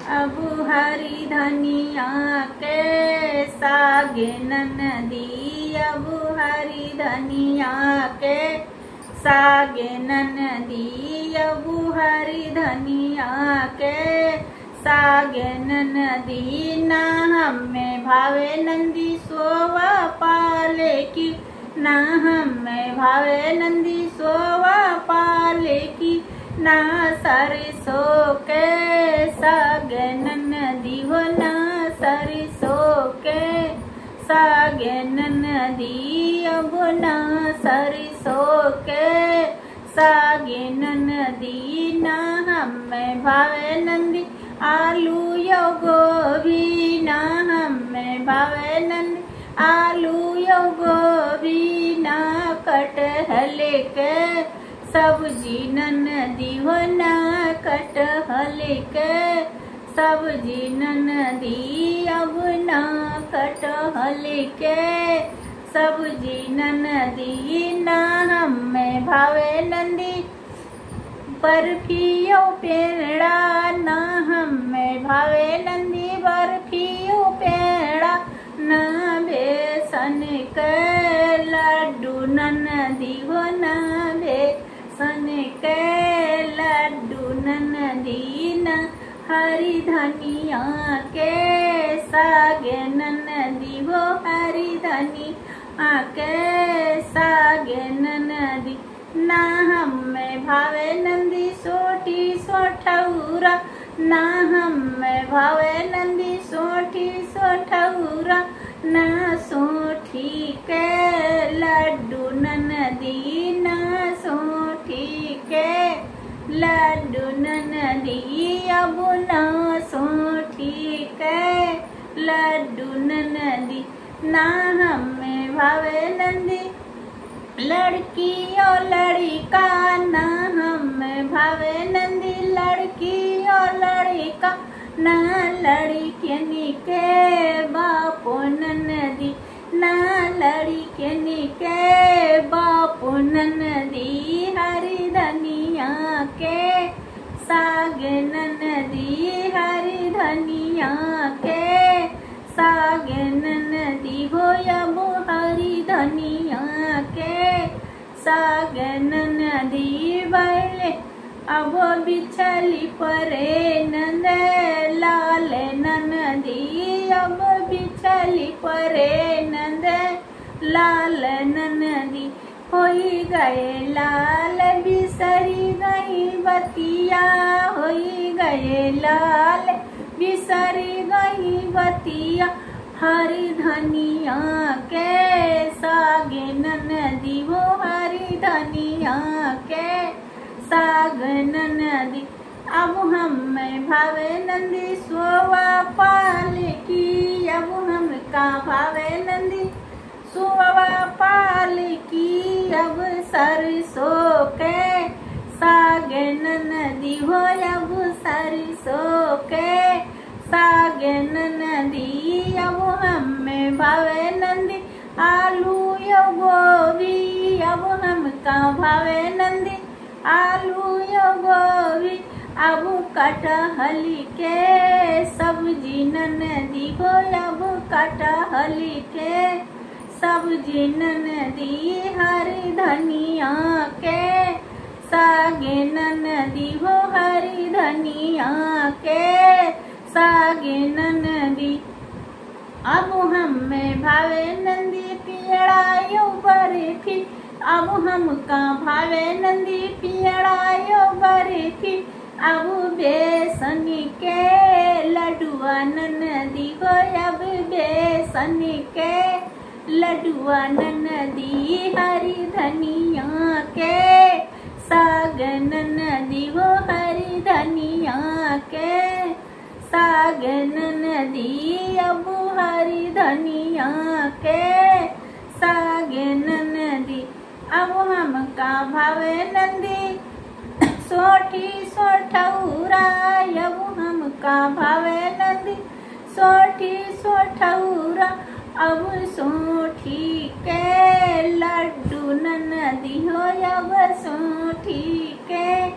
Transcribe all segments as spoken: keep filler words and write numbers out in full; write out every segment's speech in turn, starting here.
अब हरी धनिया के सागे ननदी, अब हरी धनिया के सागे ननदी, अब हरी धनिया के सागे ननदी। ना हमें भावे नंदी सोवा पाले की, ना हमें भावे नंदी सोवा पाले की, ना सरसों के सागे ननदी हो, ना सरसों के सागे ननदी, अब ना सरसों के सागे ननदी। ना हमें भावे नंदी आलू यो गोभी, ना हमें भावे नंदी आलू यो गोभी, ना कटहल के सब्जी ननदी हो, ना कटहल के सब्जी ननदी, अब ना कटहल के सब्जी ननदी। ना हमें भावे नंदी बर्फी यो पेड़ा, ना हमें भावे नंदी बर्फी यो पेड़ा, ना बेसन के लड्डू ननदी हो, ना बेसन के लड्डू ननदी, ना हरी धनिया के सागे ननदी हो, हरी धनिया के सागे ननदी। ना हमें भावे नंदी सोठी सोठौरा, ना हमें भावे नंदी सोठी सोठौरा, ना सोठी के लड्डू ननदी, ना सोठी के लड्डू ननदी, अब ना सोठी के लड्डू ननदी। ना हमें भावे नंदी लड़की यो लड़िका, ना हमें भावे नंदी लड़की यो लड़िका, ना लड़कियन के बापो ननदी, ना लड़कियन के बापो ननदी, हरी धनिया के सागे ननदी, हरी धनिया के सागे ननदी हो, अब हरी धनिया के सागे ननदी। बैले अब बिछली परे नंदे लाल ननदी, अब बिछली परे नंदे लाल ननदी। होई गए लाल बिसरी गई बतिया, होई गए लाल बिसरी गई बतिया, हरी धनिया के सागे ननदी हो, हरी धनिया के सागे ननदी। अब हमें भावे नंदी सोवा पालकी, अब हमका भावे नंदी सोवा पालकी, अब सरसों के सागे ननदी हो, अब सरसों के सागे ननदी। अब हमें भावे नंदी आलू यो गोभी, अब हमका भावे नंदी आलू यो गोभी, अब कटहल के सब्जी ननदी हो, अब कटहल के सब्जी ननदी, हरी धनिया के सागे ननदी हो, हरी धनिया के सागे ननदी। अब हमें भावे नंदी पेड़ा यो बर्फी, अब हमका भावे नंदी पेड़ा यो बर्फी, अब बेसन के लड्डुआ ननदी हो, अब बेसन के लड्डुआ ननदी, हरी धनिया के साग ननदी हो, हरी धनिया के साग ननदी, अब हरी धनिया के साग ननदी। अब हमका भावे नंदी सोठी सोठौरा, अब हमका भावे नंदी सोठी सोठौरा, अब सोठी के लड्डू ननदी हो, अब सोठी के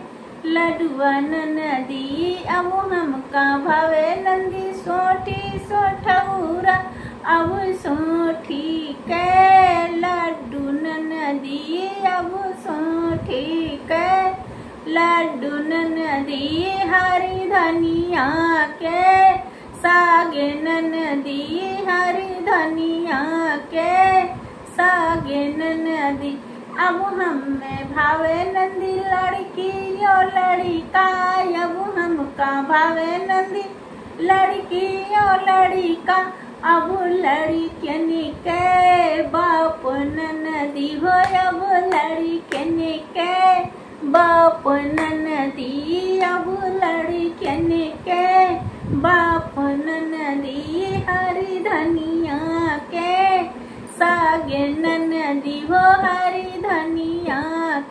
लडुआ ननदी अब हमका भावे नंदी सोठी सोठौरा, अब सोठी के लड्डू ननदी, अब सोठी के लड्डू ननदी, हरी धनिया के सागे ननदी, हरी धनिया के सागे ननदी। अब हमें भावे नंदी लड़की यो लड़िका, अब हमका भावे नंदी लड़की यो लड़िका। अब लड़िकन के बाप ननदी हो, अब लड़िकन के बाप ननदी, अब लड़िकन के बाप ननदी, हरी धनिया के सागे ननदी हो, हरी धनिया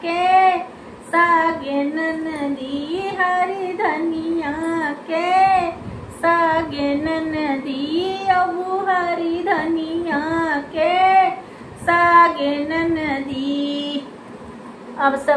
के सागे ननदी, हरी धनिया के सागे ननदी, अब हरी धनिया के सागे ननदी। अब सब